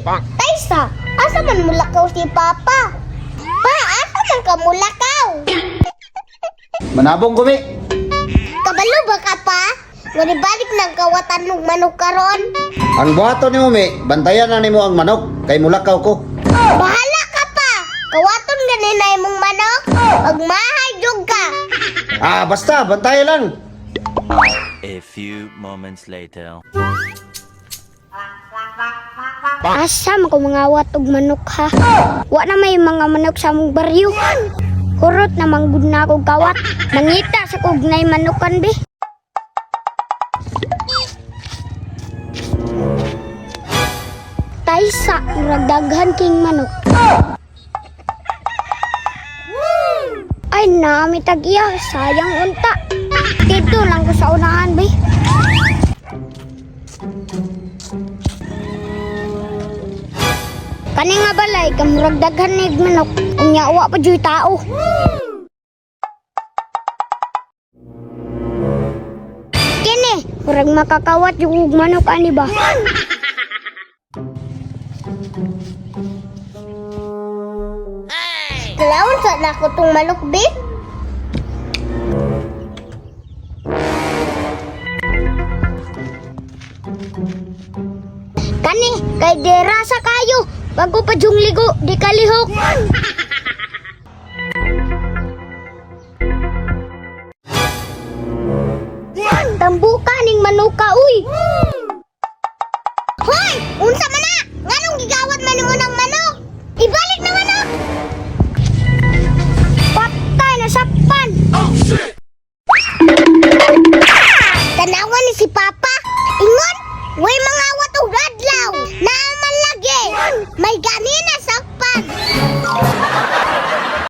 Taysa, asa man mulakaw si Papa? Pa, asa man ka mulakaw? Manabong kumi. Kabalo ba ka pa? Nganibalik ng kawatan mong manok karon. Ang buhaton nimo, Mi, bantayan na nimo ang manok kay mulakaw ko. Bahala ka pa! Kawaton gani na imong manok. Pagmahay jud ka. Ah, basta bantayan lang. A few moments later. Asa man ko mangawat og manok ha? Wa na may mga manok sa among baryo. Hurot na manggud na akong kawat. Mangita sa kog nay manukan be. Taysa, murag daghan king manok. Ay, nami tag-iya. Sayang unta. Dito lang ko sa unahan, be. Kani nga balay, kamurag daghan ni manok. Unya wa pa juy tao. Kini, murag makakawat yung og manok ani ba? Kalaon sa nako tong manok be? Kani, kay derasa kayo. Bago pa jung ligo, di kalihok. Tambuka ning manuka, uy. Hoy, unsa man na? Nganong gigawat man nimo ng manok? Ibalik na manok. Patay na sakpan. Tanawan ni si Papa. Ingon, way mga